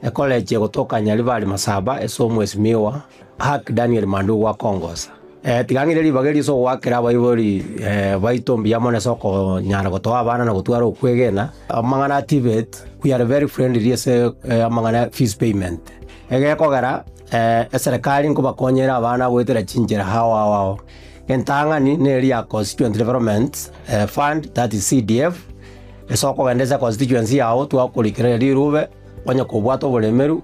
Ekoleji egotoka Nyaribari Masaba ase omwesimigwa Hack Daniel Mandugu akongosa. Tiga ng'ire ribaga erio ase ogoakera abaibori baito mbuya mono ase okonyara gotoa abana na gotwara okwegena. Amang'ana a TVET, we are very friendly ase amang'ana ya fees payment. Egekogera eserekari nkobakonyera abana goetera chinchera ao ao ao. Entang'ani neri ya Constituent Development Fund, that is CDF, ase okogenda ase econstituency yao twakorikera rirube onye kobwate oboremeru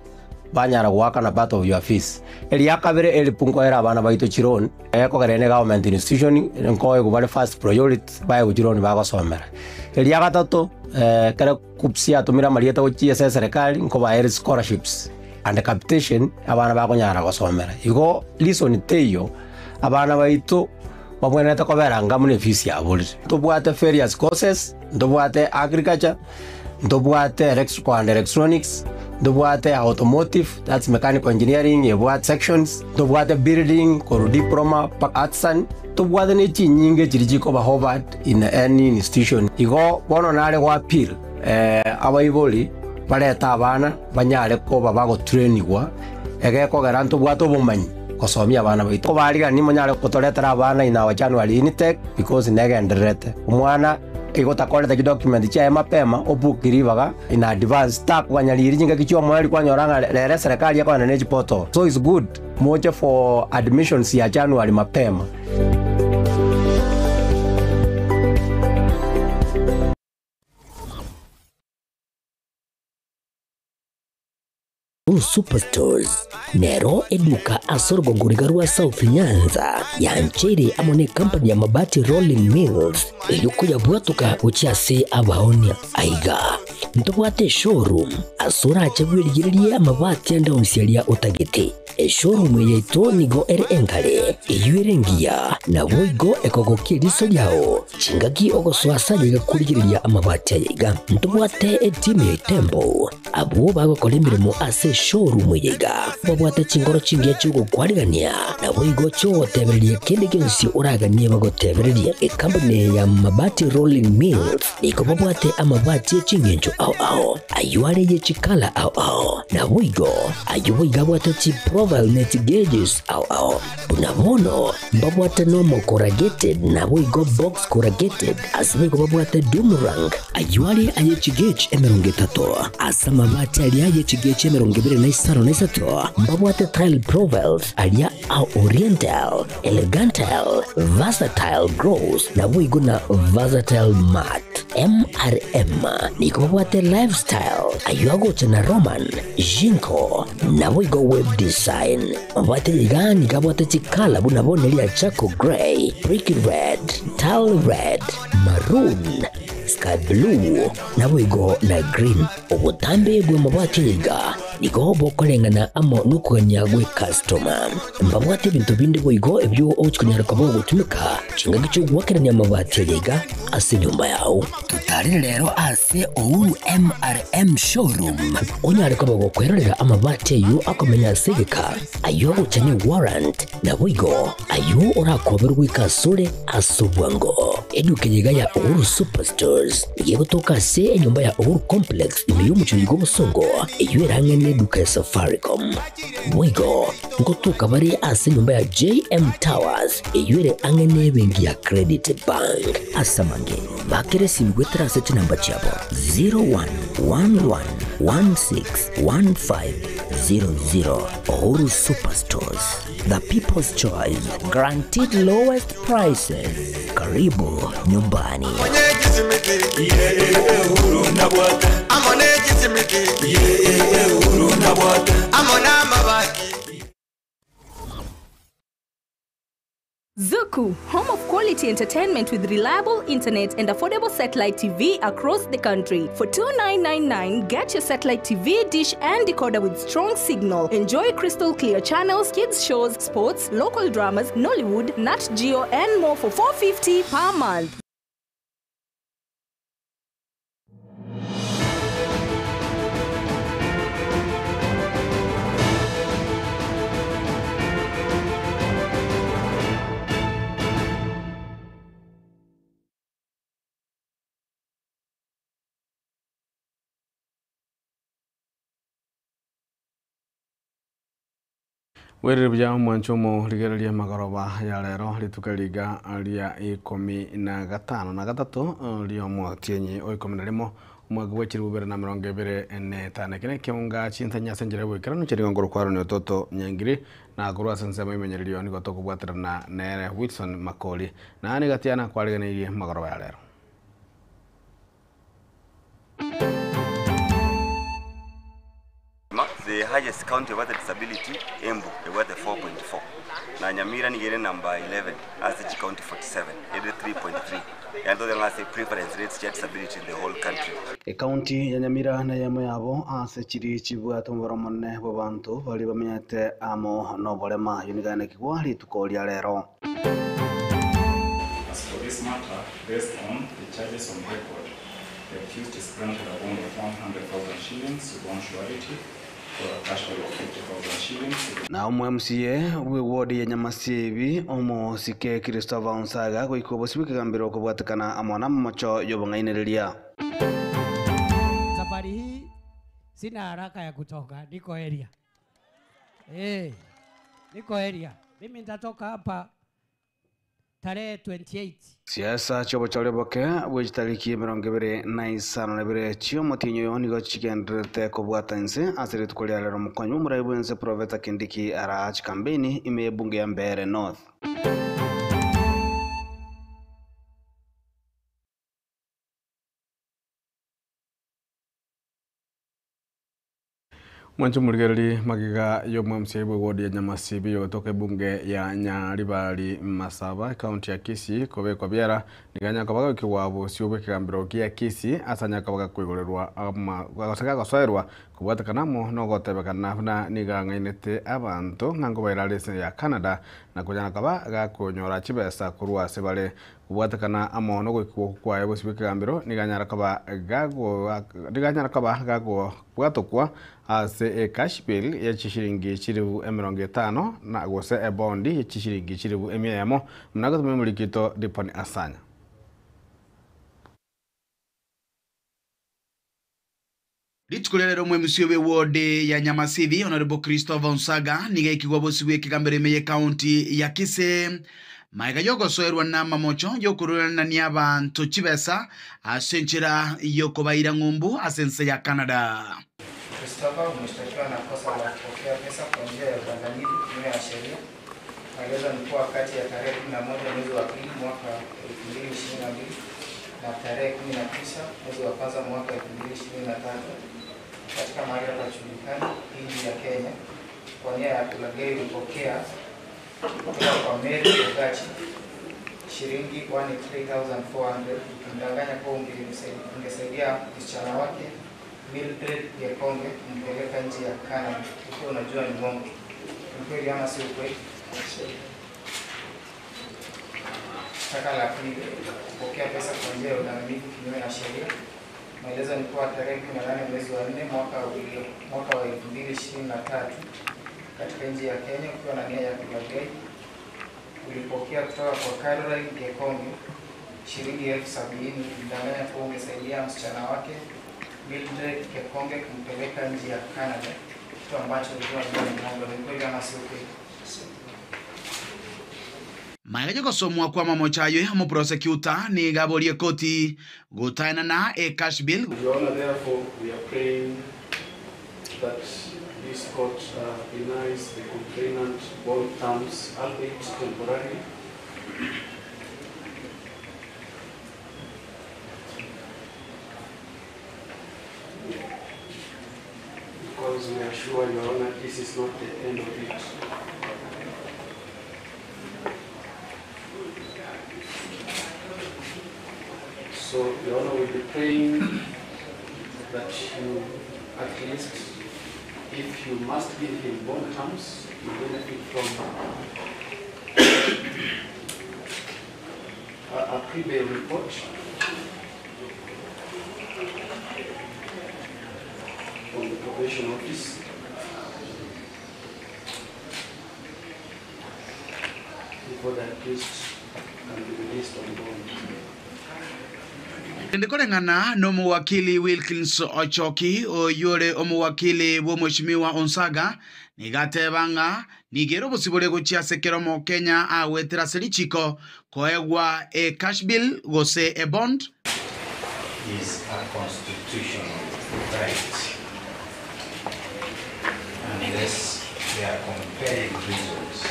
banyara goakana part of your fees. Eria kabere help nkoera abana baito chiloan, ekogera ere government institution nkoegwa bare first priority baegwe chiloan bagosomera. Eria gatato ekero KUCCPS yatomire amarieta gochia ase eserekari nkobaere scholarships and capitation abana bakonyara gosomera. Igo reason teiyo abana baito babwenerete kobera anga buna efees yaborire. Ntobwate various courses, ntobwate agriculture, ntobwate electrical and electronics, ntobwate automotive, that's mechanical engineering ebwate sections, ntobwate building korwa diploma mpaka artisan, ntobwate ne chinyinge chiria chikoba hovered in any institution. Igo bono nare go appeal abaibori barete abana banyare koba bagotrainigwa egekogera ntobwate obomanyi gosomia abana baito. Kobarigani monyare gotoretera abana in our January intake because negendererete. Omwana igo otakorete chidocument chiaye mapema obook ribaga in advance takoganya riria chingaki chiomoerio kwanyora ng'a rero eserekari ekogenda ne chiportal. So it's good moche for admissions ya January mapema. Uhuru Superstores nero eduka ase orogongo riga rwa South Nyanza yancheire amo ne company ya Mabati Rolling Mills eyio koyabwatoka gochia ase abaonia. Aiga ntobwate eshowroom ase orache bwerigererie amabati ande onsi aria otagete. Eshowroom eye yaito nigo ere enkare, eyio ere engiya, naboigo ekogokia eriso riao chingaki ogosoa ase aye iga korigereria amabati aya iga. Ntobwate etimu ya Itembo Abwo bagokora emeremo ase eshowroom eye iga babwate chinkoro chingiya chi'ogokwarigania, naboigo chi'ogotebereria kende gionsi oraganie bagotebererie. Ekampuni eye ya Mabati Rolling Mills nigo babwate amabati e ching'encho ao ao, ayio are ye chikala ao ao, naboigo ayio boigo abwate chiprofile ne chigauges ao ao. Buna bono mbabwate normal corrugated naboigo box corrugated, ase boigo babwate doom rank, Ayio are aye chigech emerongo etato, ase amabati aria aye chigech emerongo ebere na isano na isato, mbabwate tile profiles aria a oriental, elegantile, versatile gloss, naboigo na versatile matte. MRM nigo babwate lifestyle, ayio agocha na Roman, Jinko, naboigo web design. Mabwate iga nigo abwate chikala buna bono eria charcoal grey, brick red, tile red, maroon, sky blue, naboigo na green. Obotambe bw'amabati aya iga nigo bokoreng'ana amo nokogania gw'ekastoma. Mbabwate ebinto binde boigo ebio ogochia konyara koba ogotumeka chingaki chi'ogoakerania amabati aya iga ase enyomba yao. Totarire rero ase Uhuru MRM Showroom onyare koba gokwerorera amabati ayio akomenya ase egeka, ayio agocha ne warrant, Naboigo ayio orakoberwe goika asore ase obwango. Eduka eye iga ya Uhuru Superstores nigo egotoka ase enyomba ya Uhuru Complex ime y'omochie oyo bw'obosongo, eyio ere ang'e neduka ya Safaricom. Boigo ngotoka bare ase enyomba ya JM Towers eyio ere ang'e nebenki ya Credit Bank. Ase amange, bakera esimi goetera ase chinamba chiabo 0111161500. Uhuru Superstores, the people's choice, guaranteed lowest prices. Karibu nyumbani. Zuku, home of quality entertainment with reliable internet and affordable satellite TV across the country. For 2999, get your satellite TV, dish and decoder with strong signal. Enjoy crystal clear channels, kids shows, sports, local dramas, Nollywood, Nat Geo and more for 450 per month. Bwerire buya omwancho omorigereria magoroba ya rero rituko riga ria ikomi na gatano na gatato riomotienyi o ikomi na rimo omwaka bwa chiribu bibere na mirongo ebere na etano. Eke nekeunga chinsa ase enchera ya oboikeranu chiria ngoro kwarania ototo Nyangiri na korwa ase ensemo emenyererio nigo tokobwaterana nere Wilson Makori. Naende gatiana kwariganeirie magoroba ya rero. The highest county ebwate disability Embu ebwate 4.4 na Nyamira nigo ere number 11 ase chicounty 47 ere 3.3 yaani totebe ng'a ase prevalence rates chia disability in the whole country. Ekaunti ya Nyamira neyemo yabo ase chiria chibwate omobere omonene bw'abanto baria bamenyete amo noborema. Ayio nigo aenekigwa rituko ria rero. As for this matter, based on the charges on record, the accused is granted a bond of 100,000 shillings with one surety for a cash value of 50,000 shillings. Na omo MCA bwe ward ya Nyamasibi omosike Christopher Onsaga goika obosibwa ekegambero okobwatekana amo namamocho y'obong'ainereria. Safari hii sina haraka ya kutoka, niko area. Niko area. Mimi nitatoka hapa tarehe 28. Siasa chiobochore boke bwe chitariki emerongo ebere na isano na ibere chiomotinyi oyo nigo chigendererete kobwata inse ase rituko ria rero omokonyi bw'omorai bwense Professor Kindiki ara chikampeini ime ebunge ya Mbeere North. Mwancho morigereri magega ya omwamca bwe ward ya Nyamasibi yogotoka ebunge ya Nyaribari Masaba county ya Kisii kobekwa biara niga nyakobaga goikigwa bosio bwa ekegambero gia Kisii ase nyakobaga koigorerwa gose gagosoerwa kobwatekana amo nogotebekana buna niga ang'ainete abanto ng'a nkobaira are ase ya Canada na konya nakoba gakonyora chibesa korwa ase bare kobwatekana amo nogoikigwa okwo kwaye bosio bwa ekegambero niga anyara koba gago niga anyara koba gagobwatokwa ase ecash bail ya chishiringi chiribu emirongo etano na gose ebondi ya chishiringi chiribu emia eyemo muna gotumia omorikito Dipon Asanya. Rituko ria rero omwemisia bwe ward ya Nyamasibi Honorable Christopher Onsaga niga ekigwa bosibwa ekegambero ime ye county ya Kisii maega yogosoerwa na amamocho yokoruranania abanto chibesa ase enchera yokobaira ng'umbu ase ense ya Canada. Christopher umeshtakiwa na kosa la kupokea pesa kwa njia ya udanganyifu kinyume ya sheria. Maelezo ni kuwa kati ya tarehe 11 mwezi wa pili mwaka 2022 na tarehe 19 mwezi wa kwanza mwaka 2023 katika mahali hapajulikani nchi ya Kenya kwa nia ya kulaghai ulipokea kutoka kwa Mary Ogachi shilingi 183,400 ukimdanganya kuwa ungesaidia msichana wake Mildred Gekonge kumpeleka nchi ya Canada ukiwa unajua ni uongo. Ni kweli ama si ukweli? Shtaka la pili, kupokea pesa kwa njia ya udanganyifu kinyume na sheria. Maelezo ni kuwa tarehe 18 mwezi wa 4 mwaka wa 2023 katika nchi ya Kenya ukiwa na nia ya kulaghai ulipokea kutoka kwa Caroline Gekonge shilingi 70,000 ukimdanganya kuwa ungesaidia msichana wake Mildred Gekonge kumpeleka nchi ya Canada, kitu ambacho ulikuwa unajua ni uongo. Ni kweli ama si ukweli? Maega yogosomwa kwa mamocho ayo omoprosecutor niga aborie koti gotaenana e cash bail. Your Honor, therefore, we are praying that this court denies the complainant bond terms, albeit temporarily. Because we are sure, Your Honor, this is not the end of it. So, Your Honor, we'll be praying that you, at least, if you must give him bond terms, you benefit from a pre-bail report. From the probation office. Before the accused can be released on bond. Rende koreng'ana nomowakili Wilkins Ochoki, oyio ore omowakili bw'omweshimiwa Onsaga, nigo ateba ng'a nigo ere obosibore gochia ase kera Omokenya agwetera ase richiko koegwa e cash bill gose e bond. Is a constitutional right unless there are compelling reasons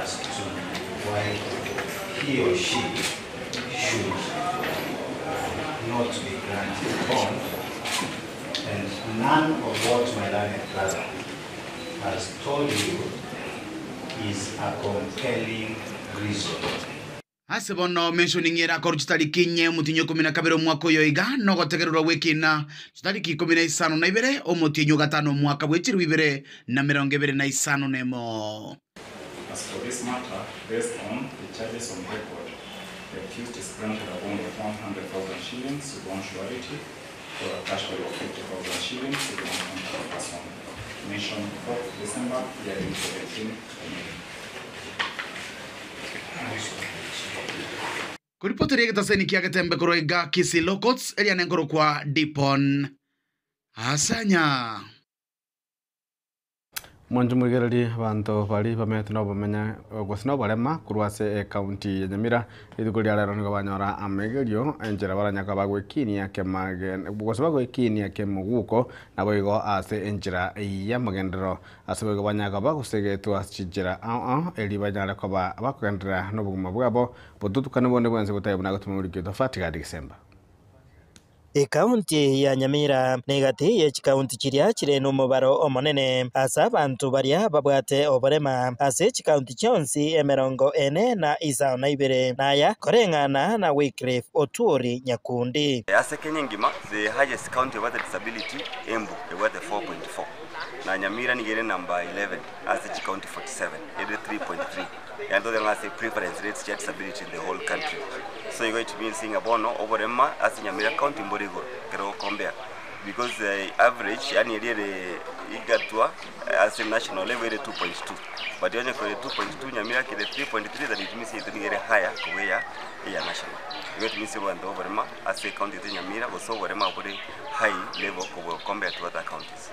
as to why he or she should not be granted bond and none of what my learned brother has told you is a compelling reason. Ase bono mentioning erakorwa chitariki inye omotienyi o ikomi na kabere omwaka oyo iga, na ogotegererwa gw'ekiina chitariki 52 omotienyi o gatano omwaka bwe chilifu ibere na emerongo ebere na isano nemo. As for this matter, based on the charges on record, the accused is granted a bond of 100,000 shillings with one surety or a cash bail of 50,000 shillings with one contact person. Mention 4th December, hearing 17 May. Koripoteria egetaseni kia Getembe korwa iga Kisii Law Courts, eria nenkorokwa Dipon Asanya. Mwanche morigererie abanto baria bamenyete nobomenya gose noborema korwa ase ecounty ya Nyamira, rituko ria rero nigo banyora amegerio enchera baranyare koba bagwekinia kemage gose bagwekinia kemoguko naboigo ase enchera y'amagenderero. Ase boigo banyare koba bagosegetwa ase chinchera ao ao erio banyare koba bakogenderera nobogima bwabo botutukane bonde bwensi botari buna gotuma omoriki oito Fatigadi Gisemba. Ekaunti ya Nyamira negati ye chikaunti chiria chire nomobaro omonene ase abanto baria babwate oborema ase chikaunti chionsi emerongo ene na isano na ibere, naya koreng'ana na Wycliffe Otwori Nyakundi. Ase Kenya engima, the highest county ebwate disability, Embu ebwate 4.4 na Nyamira nigo ere number 11 ase chicounty 47 ere 3.3 yaani totebe ng'a ase prevalence rates chia disability in the whole country. So igo it means ng'a bono oborema ase Nyamira county mbore igoro ekero ogocompare because average yaani eria ere igatwa ase national level ere 2.2 but onye kore 2.2 Nyamira kere 3.3 then it means yaito nigo ere higher kobua eya eya national. Igo it means abanto boborema ase ecounty yaito ya Nyamira gose oborema bore high level kobua compared to other counties.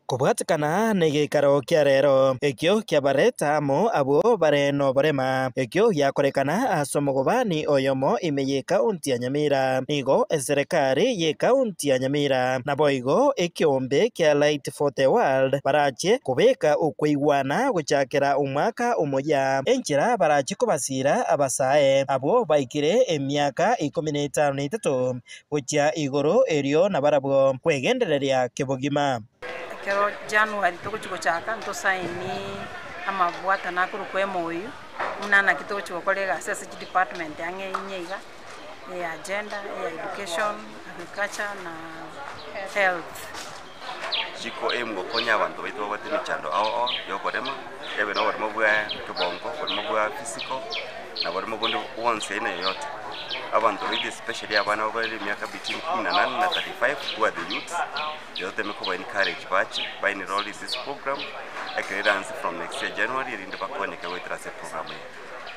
Kobwatekana negeikaro kia rero, ekio kiabareta amo abwo bare noborema, ekio giakorekana ase omogobani oyomo ime y'ekaunti ya Nyamira. Nigo eserekari y'ekaunti ya Nyamira naboigo ekeombe kia Light for the World barache kobeka okoigwana gochakera omwaka omoyia, enchera barache kobasiira abasae abwo baikire emiaka ikomi na etano na etato gochia igoro erio nabarabwo kwegendereria kebogima. Ekero January togochia gochaka ntosaini amabwatano akorokwa MOU, buna naki togochia gokora egasi ase chidepartment ang'e inye iga, eya gender, eya education, agriculture na health. Chiko aim gokonya abanto baito babwate emechando ao ao ya okorema, ebe na oboremo bwa kebongo, oboremo bwa physical, na boremo bonde bwonsi aina yoyote. Abanto baito especially abana babare emiaka between kumi na nane na 35 who are the youths, Igo toteme koba encourage bache ba enroll in this program ekero eranse from next year January erinde bakonyeke goetera ase eprogram eye.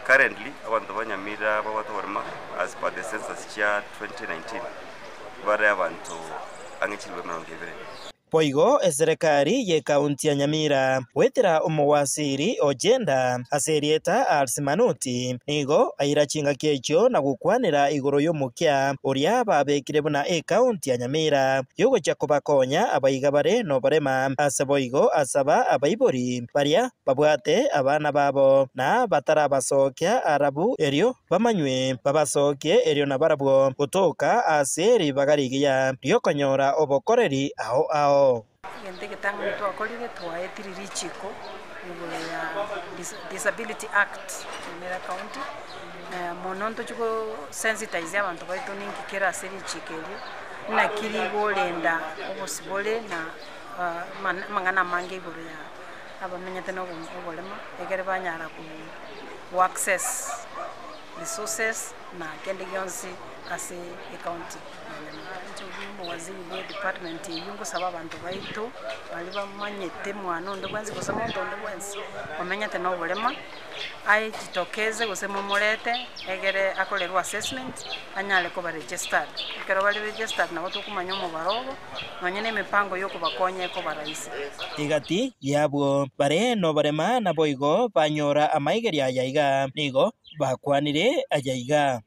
Currently abanto ba Nyamira babwate oborema as per the census chia 2019 bare abanto ang'e chilifu emerongo ebere. Boigo eserekari y'ekaunti ya Nyamira goetera omowasiri o Gender ase erieta Arsi Manoti nigo aira chingaki echio na gokwanera igoro y'omokia oria babekire buna ekaunti ya Nyamira y'ogochia kobakonya abaiga bare noborema ase boigo asaba abaibori baria babwate abana babo na batarabasokia arabu erio bamanywe babasokie erio nabarabwo gotoka ase ribaga rigiya ri'okonyora obokoreri ao ao. Egento egetang'ani twakorire, twaetire richiko igoro ya Disability Act Nyamira County, mono ntochie go sensitize abanto baito ninki kere ase richiko erio, naki rigorenda obosibore na amang'ana amange igoro ya abamenyete na oborema, ekere banyara go access resources na kende gionsi ase ecounty ya Nyamira. Inche buna omowaziri bwe edepartment eywo ngosaba abanto baito baria bamanyete mwana onde bwensi gose monto onde bwensi omenyete na oborema, aejitokeze gose momorete egere akorerwe assessment anyare koba registered. Ekero bare registered nabo tokomanya omobaro obo, nonye na emipango ya okobakonya ekoba rahisi. Egati y'abwo bare noborema naboigo banyora amaigerio aya iga, nigo bakwanire aya iga.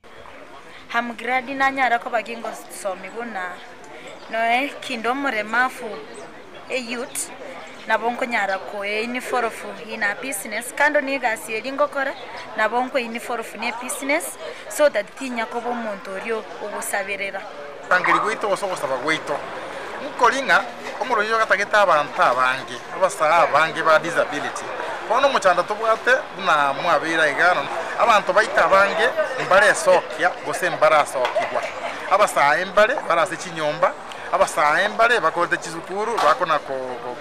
I'm glad nanyara koba gingosomigwa na noe kinde omoremafu e youth nabo nkonyara koe involve in a business kando na egasi eria ngokora nabo nkoe involve na ebusiness so that tinya koba omonto oria ogosaberera. Okorangeria gwaito gose ogosaba gwaito nkori ng'a omorwoti oyo gatagete abanto abange, abasae abange ba disability. Bono omochando tobwate buna mwabeire aiga nonya abanto baito abange mbaresokia gose mbarasokigwa. Abasae mbare bare ase chinyomba, abasae mbare bakorete chisukuru bakona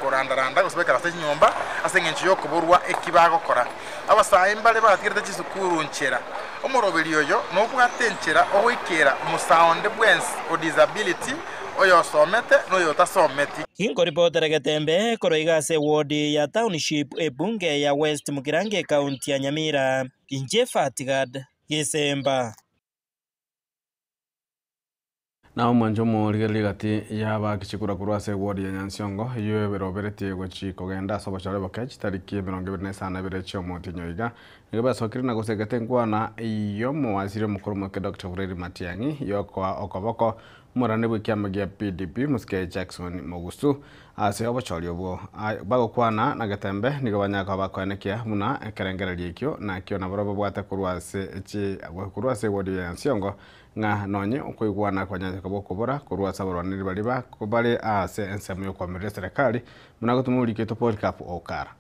korandaranda gose baikara ase chinyomba ase eng'encho yokoborwa eki bagokora. Abasae mbare batigerete chisukuru nchera. Omoroberi oyo nobwate enchera ogoikera omosae onde bwensi o disability oyosomete na oyotasometi. Inkoripotera Getembe korwa iga ase eward ya Township ebunge ya West Mugirango ekaunti ya Nyamira, inche Fatgad Gesemba. Na omwancho omorigereria gati y'abakichikura korwa ase eward ya Nyansiongo, eyio eroberetie gochi kogenda ase obochore boke chitariki 25 chi'omotienyi iga, nigo besokire na gosegeta enkwana y'omowasiri omokoro omoke Doctor Fred Matiang'i y'okoa okoboko omorani bw'ekiama gia PDP Mosike Jackson Mogusu ase obochori obwo. Bagokwana na Getembe nigo banyara koba bakoenekia buna ekerengererio ekio nakio nabarobwo babwate korwa ase chi korwa ase eward ya Nyansiongo Ng'a nonye okoigwana kwanyancha koba okobora korwa ase abarwaneri baria bare aase ensemo y'okoamerera eserekari, buna gotoma oriketwe Polycarp Okara.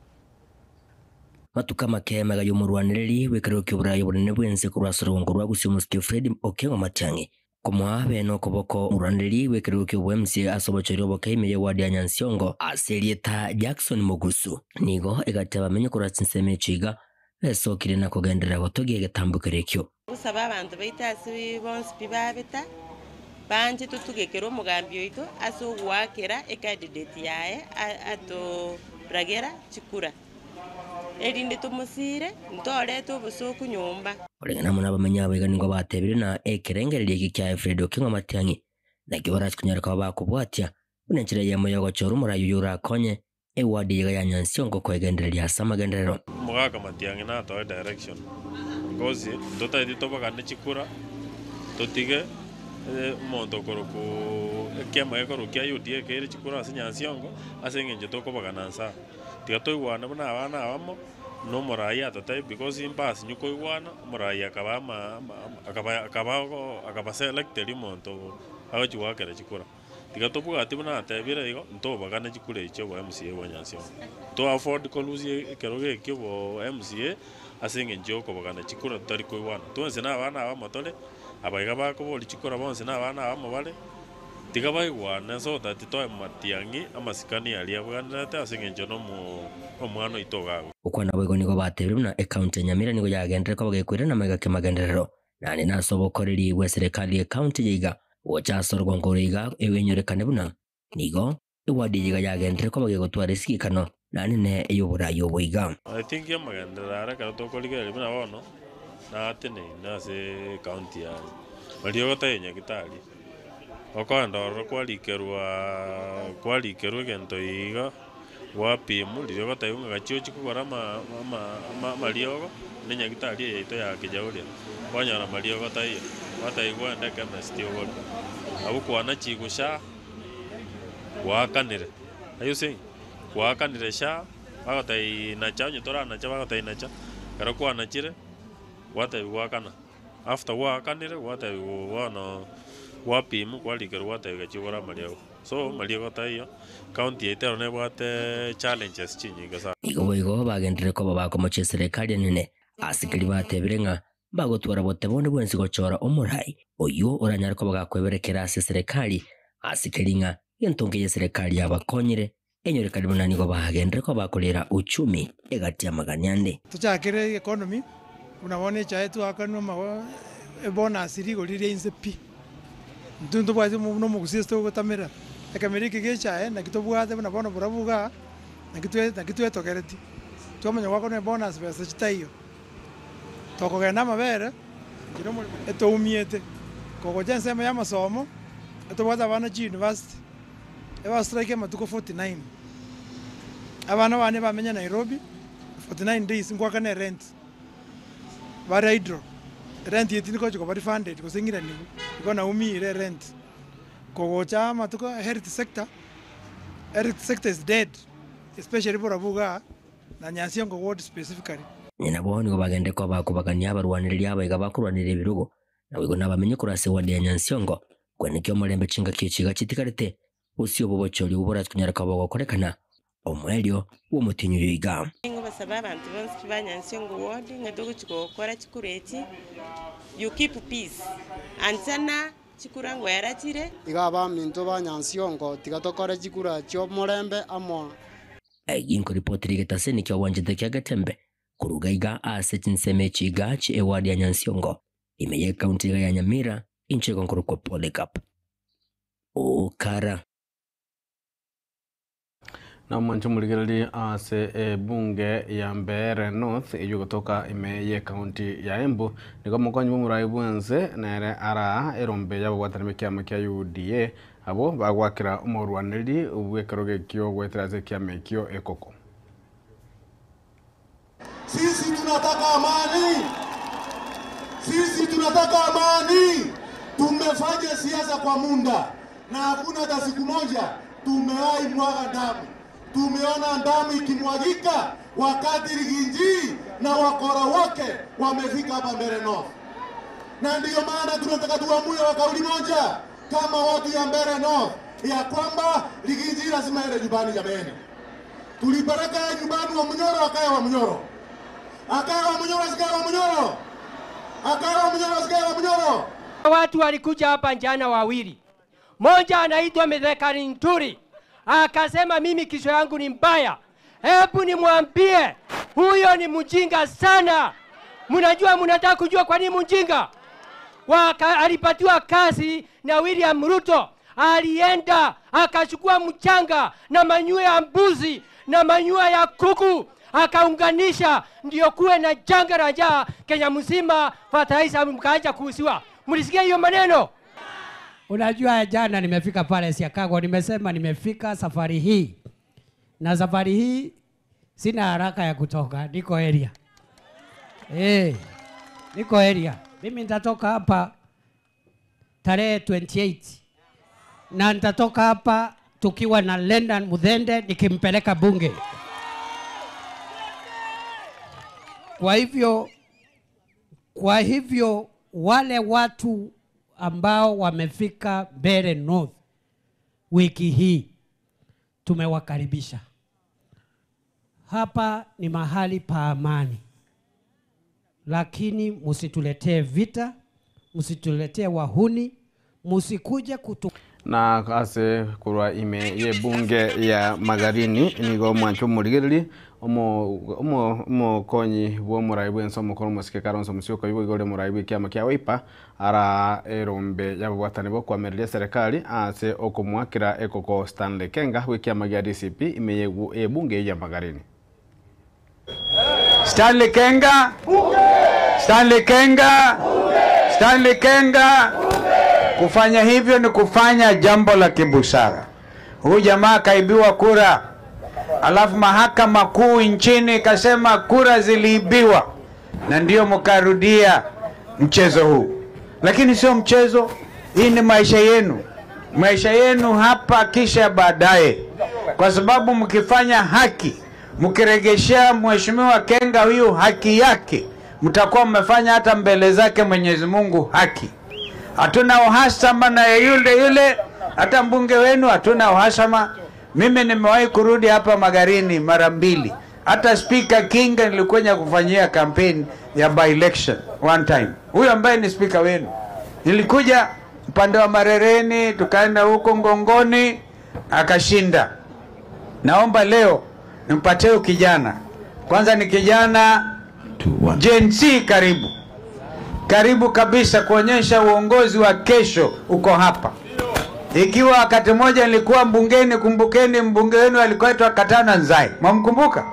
Matuko amake amega y'omorwanereri bw'ekerero ki'oboraai obonene bw'ense korwa ase orogongo rwa Gusii Omosike Fred Okengo Matiang'i, komoa bene okoboko omorwanereri bw'ekerero ki'oboMCA ase obochori oboke ime y'eward ya Nyansiongo ase erieta Jackson Mogusu. Nigo egati abamenyi korwa ase ensemo echio iga besokire na kogenderera gotogia egetambokero ekio. Gosaba abanto baito ase bonsi pi babeta, banche totugekere omogambi oito ase ogoakera ecandidate yaye atoragera chikura, erinde tomosire ntorete obosoku nyomba. Koreng'ana amo nabamenyi abo iga nigo batebire na ekerengererio eke kia Alfred Okengo Matiang'i nakio barache konyara koba bakobwatia buna enchera eyemo yogochora omorai oyio orakonye Eward eyio ya Nyansiongo koegendereria ase amagenderero. Omogaka Matiang'i natoe direction because ntotaeti tobagane chikura totige omonto okorokwa ekiama gekorokwa kia UDA keire chikura ase Nyansiongo ase eng'encho tokobagana nse aa. Tiga toigwane buna abana abamo na omorai atotebi because mbasinyu koigwana omorai akaba ama akaba akaba akaba selected omonto agochi goakera chikura. Tiga tobwati buna atebire igo, ntobagane chikura echi obo MCA bwa Nyansiongo. To afford korusia ekerogo ekio bo MCA ase eng'encho ya okobagana chikura totari koigwana. Twensi na abana abamo tore, aba iga bakoboria chikura bonsi na abana abamo bare, tiga baigwane so that toe matiang'i amasikani aria abwenerete ase eng'encho na omo omwana oito iga agwo. Gokwana boigo nigo batebire buna ecounty ya Nyamira nigo yagenderere koba gekoirana amaiga kemagenderero Naende nase obokoreri bw'eserekari y'ecounty eye iga gocha ase orogongo oro iga enyorekane buna nigo eward eye iga yagenderere koba gegotwara esigikano naende ne ey'oboraai obo iga. I think amagenderero are ekero tokorigereria buna bono nateneine ase ecounty yaye, baria ogotebia nyagetari, okoenda ororo kwarikerwa kwarikerwa egento iga. Gwapimwa, riria ogotebiwa ng'a gachia ochie kogora amariogo, ne nyagitari eye yaito ya Kijauri, kwanyora amariogo taiyo, gwatebigwa ogende echemist ogore. Abwo kwana chigwe sha, gwaakanire, are you seeing? Gwaakanire sha, bagotebia nacha onye toranacha bagotebia nacha, ekero kwanachire, gwatebigwa goakana. After gwaakanire, gwatebigwa bono gwapimwa, kwarikerwa gwatebigwa gachia ogore amariogo. So mariogo taiyo, county yaito ero nebwate challenges chinyinge sana. Igo boigo bagenderere koba bakomochia eserekari enene ase keria batebire ng'a mbagotwara bote bonde bwensi gochora omorai oyio oranyare koba gakweberekera ase eserekari ase keria ng'a gento nkeyo eserekari yabakonyire enyorekane buna nigo bagenderere koba bakorera uchumi egati y'amagani ande. Tochakere economy buna bono echae twakanwa amago ebonus rigori ria inse pi. Intwe ntobwati buna omogusii ase togotamera, ekemeri eke gia echae naki tobwate buna bono borabu igaa, naki twe naki twetogereti, twamanya goakana ebonus besa chitaiyo. Tokogenda amabere, inche na omoremo etoumiete, kogocha ensemo ya amasomo, etobwate abana chiuniversity, eba strike amatuko 49, abana bane bamenya Nairobi, 49 days nkoakana erent. Bare idle, erent eye tindi gochi koba refunded gose ng'iranigwe, igo naumire erent. Kogocha amatuko health sector, health sector is dead, especially borabu igaa, na Nyansiongo ward specifically. Onye nabo nigo bagende koba kobagania abarwanereria abaiga bakorwanerera ebirogo, naboigo nabamenye korwa ase ewadi ya Nyansiongo, kwenekia omorembe chingaki echi iga chitigarete, Bosio obobochori obwo borachie konyara koba bogokorekana omoerio bw'omotienyi oyo iga. Nigo basaba abanto bonsi pi ba Nyansiongo ward ng'a togochi gokora chikura echi, you keep peace, anchana chikura ngwera chire. Iga abaminto ba Nyansiongo tiga tokore chikura chi'omorembe amo. Ginkoripotera egetaseni ki'ogwanchete kia Getembe koruga iga ase chinsemo echi iga chie eward ya Nyansiongo ime ye county iga ya Nyamira inche igo nkorokwa Polycarp. Okara. Na omwanche omorigereria ase ebunge ya Mbeere North eyio egotoka ime y'ecounty ya Embu, nigo omokonyi bw'omorai bwense nere araa erombe y'ababwatani b'ekiama kia UDA abwo bagwakera omorwaneri bw'ekerogo ekio goetera ase ekiama ekio ekoko. Sisi tunataka amani, sisi tunataka amani. Tumefanya siasa kwa muda na hakuna hata siku moja tumewahi mwaga damu. Tumeona damu ikimwagika wakati Rigathi na wakora wake wamefika hapa Mbeere North, na ndiyo maana tunataka tuamue kwa kauli moja kama watu ya Mbeere North ya kwamba Rigathi lazima aende nyumbani. Jameni, tulipeleka nyumbani Wamunyoro, akae Wamunyoro, akae Wamunyoro, asikae Wamunyoro, akae Wamunyoro, asikae Wamunyoro. Watu walikuja hapa jana wawili, mmoja anaitwa Mithika Linturi akasema mimi kichwa yangu ni mbaya. Hebu nimwambie huyo ni mjinga sana. Mnajua, mnataka kujua kwa nini mjinga? Alipatiwa kazi na William Ruto, alienda akachukua mchanga na manyoya ya mbuzi na manyoya ya kuku akaunganisha, ndio kuwe na janga la njaa Kenya mzima, fertilizer mkaacha kuuziwa. Mlisikia hiyo maneno? Unajua, jana nimefika pale Siakago, nimesema nimefika safari hii, na safari hii sina haraka ya kutoka, niko area. Niko area. Mimi nitatoka hapa tarehe 28 na nitatoka hapa tukiwa na Lendan Muthende nikimpeleka bunge. Kwa hivyo wale watu ambao wamefika Mbeere North wiki hii tumewakaribisha. Hapa ni mahali pa amani, lakini msituletee vita, msituletee wahuni, msikuje kutu na ase korwa ime ye bunge ya Magarini nigo omwancho omorigereria omokonyi bwa omorai bwense omokoro omosike Kalonzo Musyoka igo ore omorai bwa ekiama kia Wiper ara erombe yababwatani bokwamereria serikali ase okomwakera ekoko Stanley Kenga bwa ekiama gia DCP ime ye bunge ya Magarini. Stanley Kenga, Stanley Kenga, Stanley Kenga. Kufanya hivyo ni kufanya jambo la kibusara. Huyu jamaa akaibiwa kura, alafu mahakama kuu nchini ikasema kura ziliibiwa, na ndio mkarudia mchezo huu. Lakini sio mchezo, hii ni maisha yenu, maisha yenu hapa kisha baadaye, kwa sababu mkifanya haki, mkiregeshea mheshimiwa Kenga huyu haki yake, mtakuwa mmefanya hata mbele zake Mwenyezi Mungu haki. Hatuna uhasama na yule yule, hata mbunge wenu hatuna uhasama. Mimi nimewahi kurudi hapa Magarini mara mbili. Hata Speaker Kinga nilikuja kufanyia campaign ya by election one time. Huyo ambaye ni speaker wenu. Nilikuja upande wa Marereni, tukaenda huko Ngongoni, akashinda. Naomba leo nimpatie huyu kijana. Kwanza ni kijana Gen Z karibu. Karibu kabisa kuonyesha uongozi wa kesho uko hapa. Ikiwa wakati mmoja nilikuwa mbungeni, kumbukeni mbunge wenu alikuwa aitwa Katana Nzai, mwamkumbuka?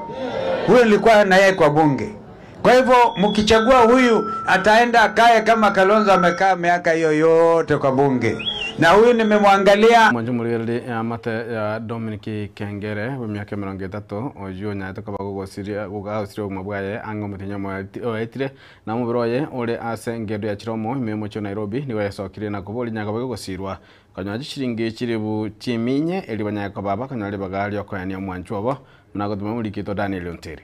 Huyo nilikuwa na yeye kwa bunge. Kwa hivyo mkichagua huyu ataenda akae kama Kalonzo amekaa miaka hiyo yote kwa bunge, na huyu nimemwangalia mwanju murigereri ya mate ya Dominic Kengere wa miaka 30 oyu onyarete koba gogosiria gogagosiria obogima bwaye ang'e omotienyi oetire na omobere oye ore ase engendo ya Chiromo ime omochie o Nairobi nigo yasokirie na koboria nyakoba gogosirwa konyora chishiringi chiribu chiminye eri banyare koba bakonyora ribaga ria okoenia omwancho obo buna gotuma omorikito Daniel Ontiri.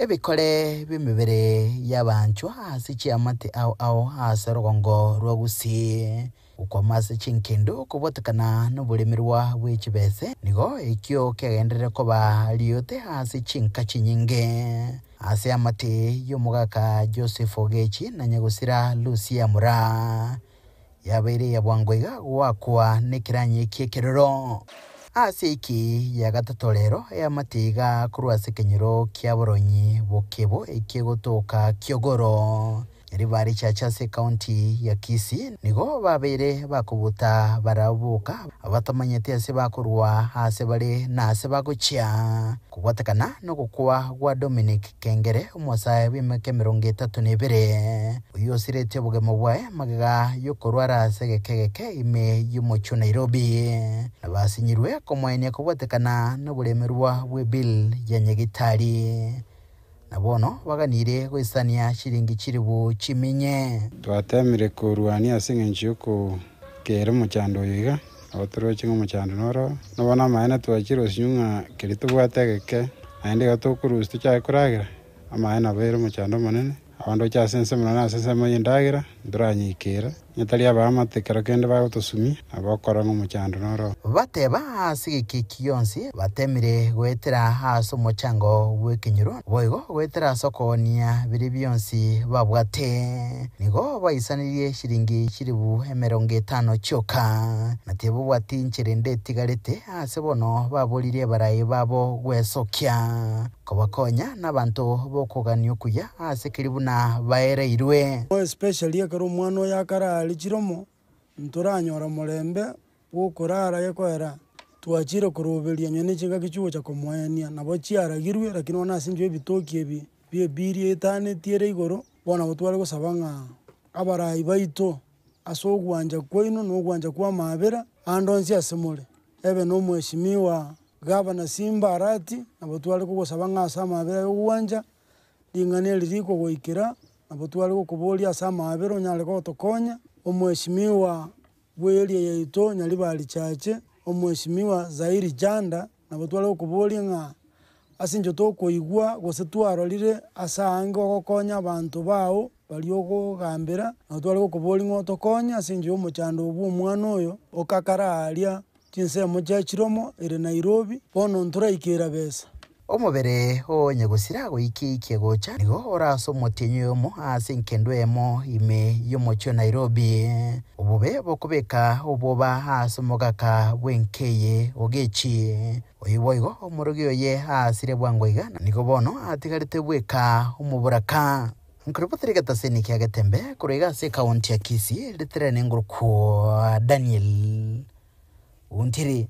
Ebikore bi'emebere y'abanchwa ase chiamate ao ao ase orogongo rwa Gusii. Gokwama ase chinkendo kobwatekana noboremerwa bwe chibese nigo ekio kiagenderere koba riote ase chinka chinyinge. Ase amate y'omogaka Joseph Ogechi na nyagosira Lucia Moraa yabeire eya bwango iga goakwa nekeranyi ki'ekeroro. Ase eki ya gatato rero eamate iga korwa ase ekenyoro kia boronyi bokebo ekegotoka ki'ogoro. Ribaare chiacha ase ekaunti ya Kisii nigo babeire bakobuta baraboka batamanyeti ase bakorwa aase bare na ase bagochia. Kobwatekana nogokwa gwa Dominic Kengere omosae bw'emiaka 32, oyio osiretie obogima bwaye magega y'okorwara ase egeke egeke ime y'omochie o Nairobi, na basinyirwe komoenia kobwatekana noboremerwa bw'ebill ya nyagitari. Na bono baganirie goisania chiringi chilifu chiminye. Twatemire korwania ase eng'encho y'okokeera omochando oyo iga, nabo toroche ng'a omochando noro oo. Na bono amaene twachire osinywa ng'a keria tobwate egeke, naende iga tokorusia tochake koragera, amaene nabo ere omochando omonene. Abande gochia ase ensemo nonya ase ensemo y'endagera, ntoranyeikera, onye tari abaamate ekero kende bagotosumia, nabo okorora ng'a omochando noro oo. Bateba ase egeka eki gionsi batemire goetera ase omochango bw'ekenyoro, boigo goetera ase okoonia biria bionsi babwate. Nigo baisanirie chiringi chilifu 50 chioka, na tibabwati inchera ende etigarete ase bono baboririe abarai babo gwesokia. Kobakonya nabanto b'okogania okuya ase keria buna baereirwe. More especially ekero omwana oyo akarare chiromo, ntoranyora morembe bw'okorara gekoera twachire koroberia onye ne chingaki chigocha komoenia, nabo chiaragirwe lakini bono ase inchwe ebitoki ebi bia ebiri etanetie ere igoro, bono nabo tware gosaba ng'a abarai baito ase ogwancha kwaino na ogwancha kwa amaabera ande onsi ase more, ebe na omweshimiwa Gavana Simba Arati, nabo tware kogosaba ng'a ase amaabera y'ogwancha, ring'ana eri rikogoikera, nabo tware gokoboria ase amaabera onyare gotokonya, omweshimiwa bw'earea yaito Nyaribari Chache, omweshimiwa Zairi Janda, nabo tware gokoboria ng'a ase inche tokoigwa gose twarorire ase aange ogokonya abanto bao baria okogambera, nabo tware gokoboria ng'a otokonye ase enchera y'omochando bwa omwana oyo, okakara aria chinsemo chia chiromo ere Nairobi, bono ntoraikera besa. Omobere o nyagosira goika eikie gocha nigo ore ase omotienyi oyomo ase enkendo eyemo ime y'omochie o Nairobi. Obobe bokobeka obwoba ase omogaka bw'enka eye Ogechi. Oyio boigo omorogi oye aasire bwango iga, na nigo bono atigarete bweka omoboraka. Nkorobotera egetaseni kia Getembe korwa iga ase ekaunti ya Kisii, ritere nengurukwo Daniel Ontiri.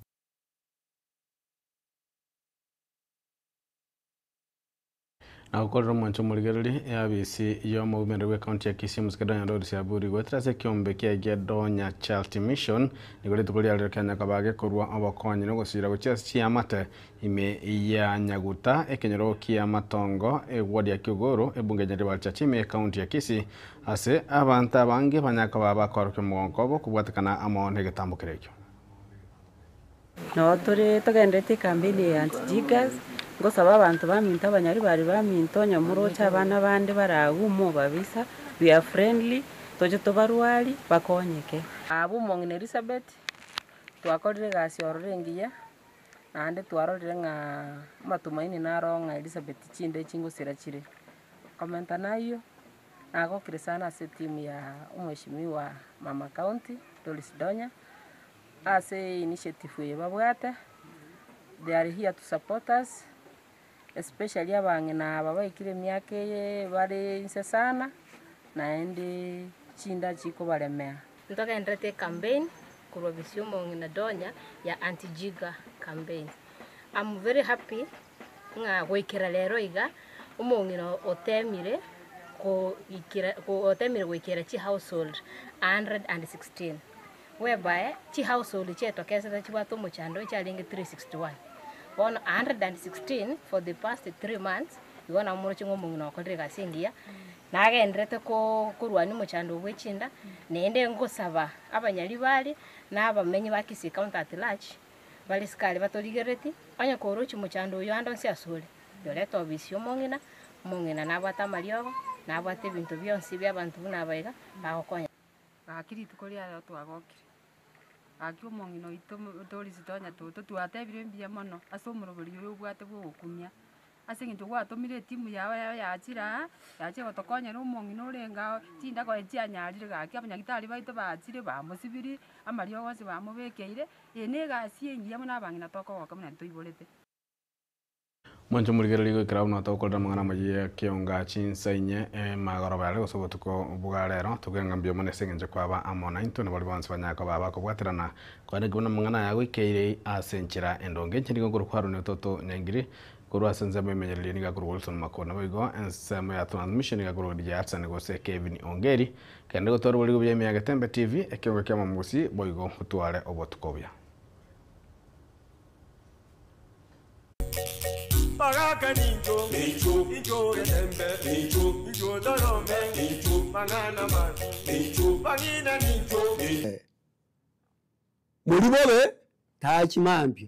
Na gokorera omwancho omorigereria eabisi y'omobumeri bw'ecounty ya Kisii Omosike Donya Doris Aburi goetera ase ekiombe kiaye gia Donya Charity Mission nigo rituko riarero kia Nyakabage korwa obokonyi na ogosira gochia ase chiamate ime ya Nyaguta ekenyoro kia Matongo eward ya Kiogoro ebunge ya Nyaribari Chache ime y'ecounty ya Kisii ase abanto abange banyakabaa bakorokia omogonko obo kobwatekana amo negetambo keria ekio. Noo tore togenderete ecampaign eye ya anti-jiggers, ngosaba abanto baminto abanyaribari baminto onye moroche abana bande bare agwo mobabisa, we are friendly, toche tobarwari bakonyeke. Abwo omong'ina Elizabeth, twakorire egasi ororo engiya, naende twarorire ng'a amatumaini naro ng'a Elizabeth chinde chingosira chire. Komenta nayio, nagokire sana ase etimu ya omweshimiwa mama county, Doris Donya, Ase initiative eye babwate, they are here to support us, Especially abang'ina aba baikire emiaka eye bare inse sana, naende chinda chikobaremea. Ntogenderete ecampaign korwa bisia omong'ina Donya ya anti-jigger campaign. I'm very happy ng'a goikera rero iga, omong'ina otemire koikera otemire goikera chihousehold 116 whereby chihousehold chietokesete chibwate omochando chiarenge 361. Bono 116 for the past 3 months, igo nabo moroche ng'a omong'ina okorire egasi engiya, nagenderete ko korwania omochando bwa echinda, naende ngosaba abanyaribari, na abamenyi ba Kisii county at large, bare isiko batorigerereti, onye korochi mochando oyo ande onsi ase ore, yoreta obisi ya omong'ina, omong'ina nabwate amariogo, nabwate ebinto bionsi bia abanto buna aba iga, bagokonya. Gaki rituko ria rero twagokire, gaki omong'ina oito Doris Tonya Toto twatebire mbuya mono ase omoroberi oyo obwate bwa ogokumia, ase eng'encho gwatomire etimu yago yago yachire aa, yachire gotokonyera omong'ina orenge aa chindakoe chianyarire gaki abanyagitari baito bachire bamosibirie, amariogo onsi bamobekeire, eye na egasi engiya buna abang'ina tokogoka buna ntoiborete. Mwanche omorigereria goikera buna togokorera amang'ana amayia kionga chinsa inye emagoroba yare gose obotuko bwa rero tokogera ng'a mbuya mono ase eng'encho kwaba amo naintwe na baria bonsi banyare koba bakobwaterana kore buna amang'ana aya agoikeire ase enchera endonge. Inche nigo nkorokwa Aaron Ototo Nyaingiri korwa ase ensemo emenyererie nigo akorwa Wilson Makori naboigo ensemo ya transmission nigo akorwa DJ Hudson gose Kevin Ongeri kende gotwara oborigo buya ime ya Getembe TV ekiongo kia omomugusi boigo otware obotuko obuya. Bagaka nincho, nincho, nincho getembe, nincho, nincho torome, nincho, mang'ana mabi, nincho, bang'ina nincho. Mori bobe tachi mambia,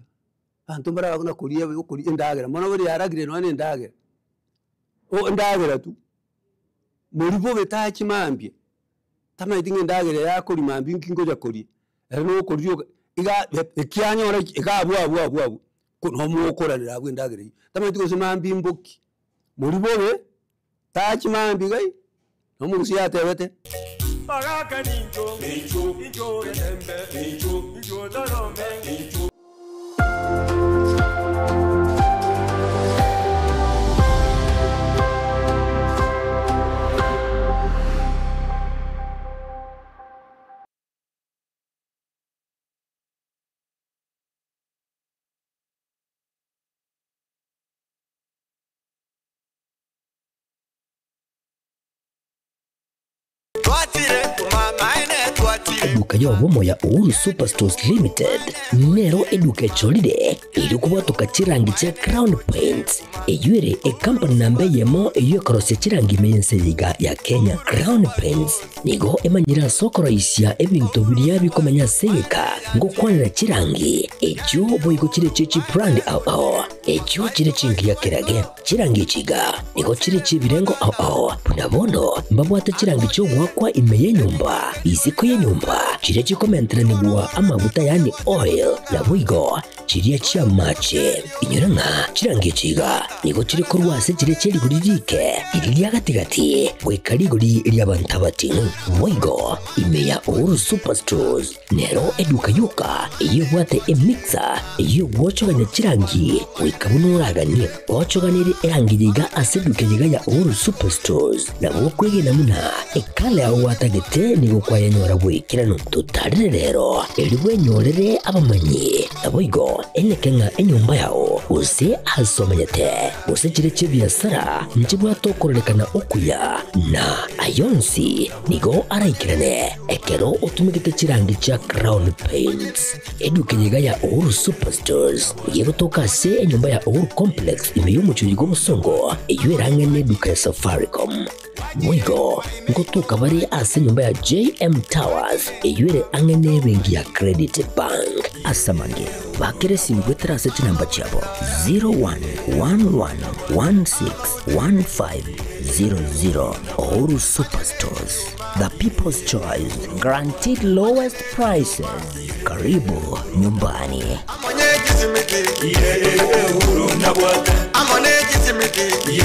abanto mbare abwo nakoria okoria endagera, mono boria yaragire nonya na endagera, o endagera tu, mori bobe tachi mambia, tamanyeti ng'a endagera eye akoria mambia nki ngocha koria, ere na okoria oka iga ekianyora iga abwo abwo abwo abwo, ko nomokoranera abwo endagera eywo, tamanyeti gose mambia mboki, mori bobe tachi mambia iga na omogusi yatebete. Bagaka nincho, nincho, nincho getembe, nincho, nincho torome, nincho. Eduka y'obomo ya Uhuru Superstores Limited nero eduka echorire erio kobwatoka chirangi chia Crown Paints eywo ere ecompany namba eyemo eywo ekorosia chirangi ime y'ense eye iga ya Kenya. Crown Paints nigo emanyire ase okoroisia ebinto biria bikomenya ase egeka ngokwanera chirangi echio boigo chire echio chibrand ao ao echio chire chingiya kerage. Chirangi echi iga nigo chire chi'ebirengo ao ao, buna bono mbabwate chirangi chi'ogoakwa ime y'enyomba, isiko y'enyomba, chiria chikomenteranigwa amaguta yaani oil, naboigo chiria chi'amache. Inyora ng'a chirangi echi iga nigo chire korwa ase chiria chie rigori rike, riria ria gati-gati, goika rigori ri'abanto abating'u. Boigo ime ya Uhuru Superstores Nero eduka yoka eyio ebwate emixer eyio egwochogania chirangi goika buna oraganie. Ochoganirie erangi yiga ase eduka yiga ya Uhuru Superstores nabo okwegena buna ekala yao gwatagete nigo kwayenyora bw'ekeranu. Totarire rero erio bwenyorere abamanyi naboigo eneke ng'a enyomba yao gose ase omenyete gose chire chi'ebiasara nchibwate okororekana okuya na ayonsi Nigo araikerane ekero otumegete chirangi chia Crown Paints. Eduka eye iga ya Uhuru Superstores nigo egotoka ase enyomba ya Uhuru Complex ime y'omochie oyo bw'obosongo eyio erang'e neduka ya Safaricom. Boigo ngotoka bare ase enyomba ya JM Towers eyio ere ang'e nebenki ya Credit Bank. Ase amange, bakera esimi goetera ase chinamba chiabo 01111615 00 Uhuru Superstores, the people's choice, guaranteed lowest prices. Karibu nyumbani. Amone kisimiti, yeah, Uhuru nabwate. Amone kisimiti, yeah.